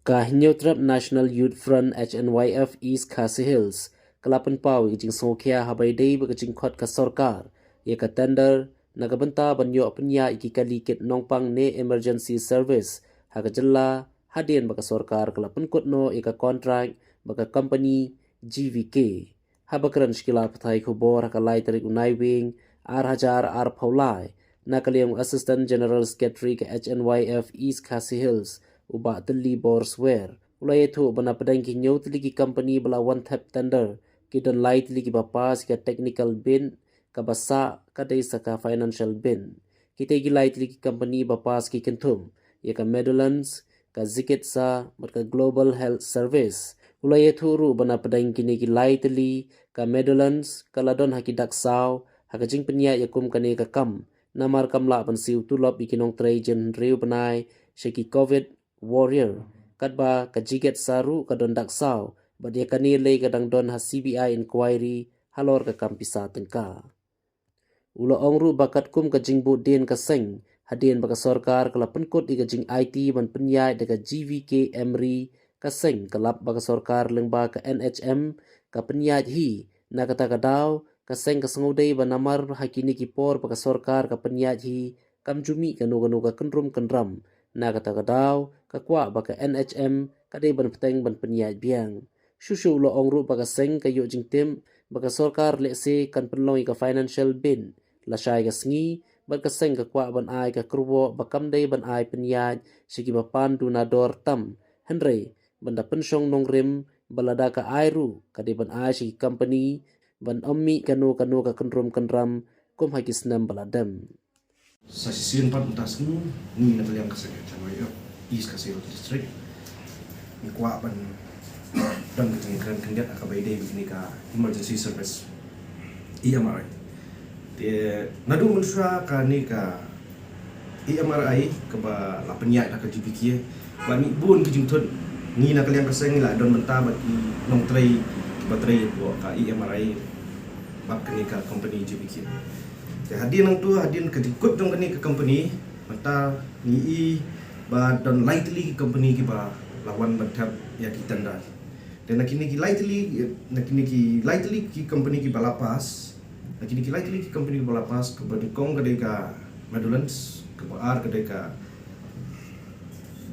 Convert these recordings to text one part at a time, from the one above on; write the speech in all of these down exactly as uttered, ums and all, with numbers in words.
Ka Hynñiewtrep National Youth Front, H N Y F, East Khasi Hills ka la pynpaw ïa ka jingsngewkhia ha ba ïadei bad ka jingkhot ka sorkar ïa ka tender na ka bynta ban ïoh pynïaid ïa ki kali kit nongpang ne emergency service ha ka jylla, hadien ba ka sorkar ka la pynkut noh ïa ka kontrak bad ka kompani G V K. Haba kren sha ki lad pathai khubor ha ka lai tarik u Naiwieng ar hajar arphew lai, na ka liang u Assistant General Secretary ka H N Y F East Khasi Hills, u Bah Tylli Borswer, u la ïathuh ba na pdeng ki hynñiew tylli ki kompani ba la wan thep tender, ki don lai tylli kiba pass ïa ka technical bid, kaba sah ka dei sa ka financial bid. Kita ki lai tylli ki kompani ba pass ki kynthum ïa ka Meadowlands, ka Zikitsa bad ka Global Health Service. U la ïathuh ruh ba na pdeng kine ki lai tylli, ka Meadowlands ka la don ha ki dak saw ha ka jingpynïaid ïa kum kane ka kam, namar kam lah ban siew tulop ïa ki nongtrei jin hynriew bnai sha ki Covid warrior, katba ka Zikitsa ruh ka don dak saw, bad ïa kane lei ka dang don ha C B I inquiry halor ka kam pisa tyngka. U la ong ruh ba katkum ka jingbud dien ka seng, hadien ba ka sorkar ka la pynkut ïa ka jing-aiti ban pynïaid da ka G V K Emri, ka seng ka lap ba ka sorkar lyngba ka N H M ka pynïaid hi. Na kata ka daw, ka seng ka sngewdei ba namar ha kine ki por ba ka sorkar ka pynïaid hi, kam ju mih kano kano ka kynrum kynram. Na kata ka daw, ka kwah ba ka N H M ka dei ban bteng ban pynïaid biang. Shuh shuh u la ong ruh ba ka seng ka ïoh jingtip ba ka sorkar lehse kan pynlong ïa ka financial bid lashai ka sngi, bad ka seng ka kwah ban ai ka kyrwoh ba kam dei ban ai pynïaid sha kiba pan duna dor tam, hynrei ban da pynshong nongrim, ba lada ka ai ruh ka dei ban ai sha ki kompani, ban ym mih kano kano ka kynrum kynram kum ha ki snem ba la dep. Sa shisien pat mynta sngi, ngi na ka liang ka seng H N Y F East Khasi Hills District, ngi kwah ban don ka jingkren khyndiat ha kaba ïadei bad kane ka emergency service, E M R I. Te naduh mynshuwa kane ka E M R I kaba la pynïaid da ka G V K, ba mih bun ki jingthut, ngi na ka liang ka seng ngi la don bynta bad ki nongtrei kiba trei hapoh ka E M R I bad kane ka kompani G V K. Te hadien nangta, hadien ka jingkut jong kane ka kompani, mynta ngi i ba don lai tylli ki kompani kiba la wan ban thep ïa ki tender. Te na kine ki lai tylli, na kine ki lai tylli ki kompani kiba la pass, na kine ki lai tylli ki kompani kiba la pass, kaba nyngkong ka dei ka Meadowlands, kaba ar ka dei ka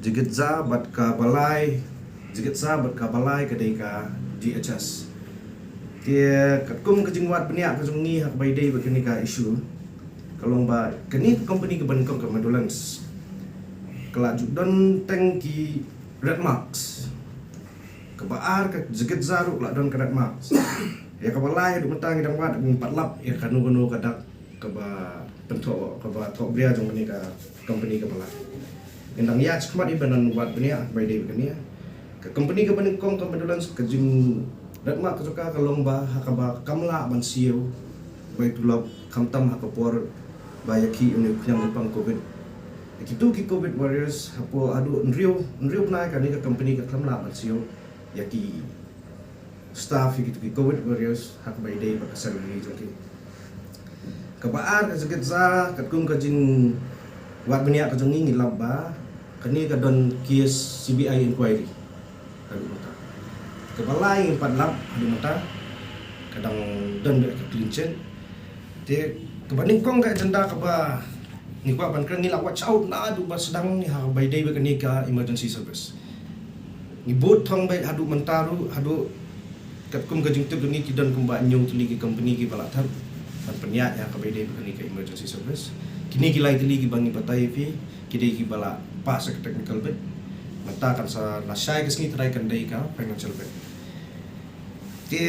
Zikitsa, bad kaba lai, Zikitsa bad kaba lai ka dei ka G H S. Te katkum ka jingwad bniah ka jong ngi ha kaba ïadei bad kane ka issue, ka long ba kane ka kompani kaba nyngkong ka Meadowlands ka la ju don tang ki red marks. Kaba ar ka Zikitsa ruh ka la don ka red marks. Ïa kaba lai haduh mynta ngi dang wad, ngim pat lap ïa kano kano ka dak kaba pynthoh, kaba thoh bria jong kane ka kompani kaba lai. Ngi dang ïaid shakhmat ïa ban wad bniah ha kaba ïadei bad kane. Ka kompani kaba nyngkong ka Meadowlands, ka jing red mark ka jong ka ka long ba ha kaba kam lah ban siew bai tulop, khamtam ha ka por ba ïakhih ïa une u khñiang jingpang Covid. Kito ki Covid warriors, hapoh haduh hynriew, hynriew bnai kane ka kompani ka khlem lah ban siew ïa ki staff, ïa kito ki Covid warriors ha kaba ïadei bad ka salary jong ki. Kaba ar ka Zikitsa, katkum ka jingwad bniah ka jong ngi, ngi lap ba kane ka don case C B I inquiry haduh mynta. Kaba lai ngim pat lap haduh mynta, ka dang don beit ka clean chit. Te kaba nyngkong ka agenda kaba ngi kwah ban kren, ngi la watch out naduh ba sdang ngi ha kaba ïadei bad kane ka emergency service. Ngi bud thong beit haduh mynta ruh, haduh katkum ka jingtip jong ngi ki don kumba hynñiew tylli ki kompani kiba la thep ban pynïaid ha kaba ïadei bad kane ka emergency service. Kine ki lai tylli kiba ngi batai ïa phi, ki dei kiba la pass ïa ka technical bid. Mynta kan sa lashai ka sngi trai kan dei ka financial bid. Te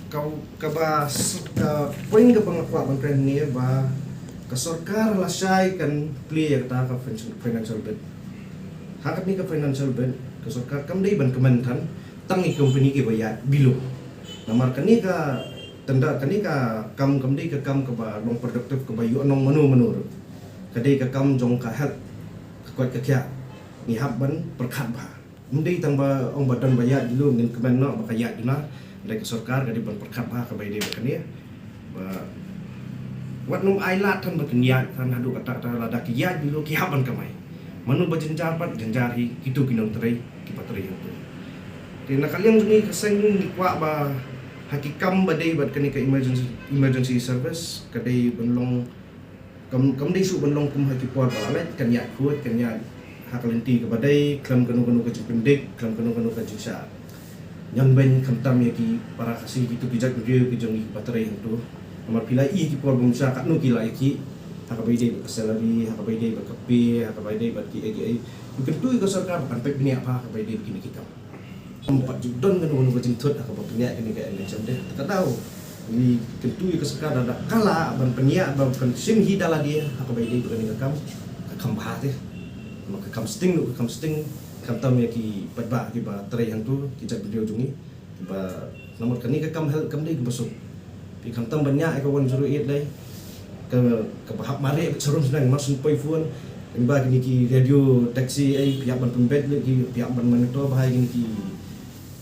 ka, kaba s-, ka point kaba nga kwah ban kren ne ba ka sorkar lashai kan plie ïa kata ka fin-, financial bid. Ha katne ka financial bid, ka sorkar kam dei ban kmen than tang ïa ki kompani kiba ïaid below. Namar kane ka tender, kane ka kam kam dei ka kam kaba long productive, kaba ïoh nong mano mano ruh. Ka dei ka kam jong ka health, ka koit ka khiah. Ngi hap ban pyrkhat bha. Ym dei tang ba ong ba don ba ïaid julu ngin kmen noh ba ka ïaid juna. Dei ka sorkar ka dei ban pyrkhat bha kaba ïadei bad kane. Ba wat nym ai lad than ba kin ïaid than haduh katta katta, lada ki ïaid julu ki hap ban kamai. Mano ba jynjar pat, jynjar hi kito ki nongtrei kiba trei hangto. Te na ka liang jong ngi ka seng ngi kwah ba ha ki kam ba dei bad kane ka emergency, emergency service ka dei ban long, kam, kam dei shuh ban long kum ha ki por ba la leit, kan ïaid khuid, kan ïaid ha ka lynti kaba dei, khlem kano kano ka jingpyndik, khlem kano kano ka jingshah ñion beiñ khamtam ïa ki para Khasi, kito ki jaitbynriew ki jong ngi kiba trei hangto. Namar phi la i ki por bymshwa katno ki la ïakhih ha kaba ïadei bad ka salary, ha kaba ïadei bad ka pay, ha kaba ïadei bad kiei kiei. Ngi kyntu ïa ka sorkar ba kan peit bniah bha ha kaba ïadei bad kine ki kam. Ym pat ju don kano kano ka jingthut ha kaba pynïaid kane ka election te. Te ka daw ngi kyntu ïa ka sorkar, lada ka lah ban pynïaid, ban pynshim hi da lade ha kaba ïadei bad kane ka kam, ka kham bha te. Namar ka kham sting, ka kham sting khamtam ïa ki paidbah kiba trei hangto, ki jaitbynriew jong ngi. Ba namar kane ka kam health kam dei kaba suk. Phi khamtam ban ñiah ïa ka one zero eight dei ka, kaba hap mareh bad sharum shnong, mar shu poi phone, lyngba kine ki radio taxi ei, phi hap ban pynbeit lut ki, phi hap ban monitor bha ïa kine ki,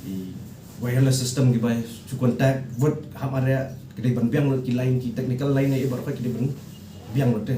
ki wireless system kiba shu contact, vote hap mareh, ka dei ban biang lut ki line, ki technical line ei baroh ka dei ban biang lut te.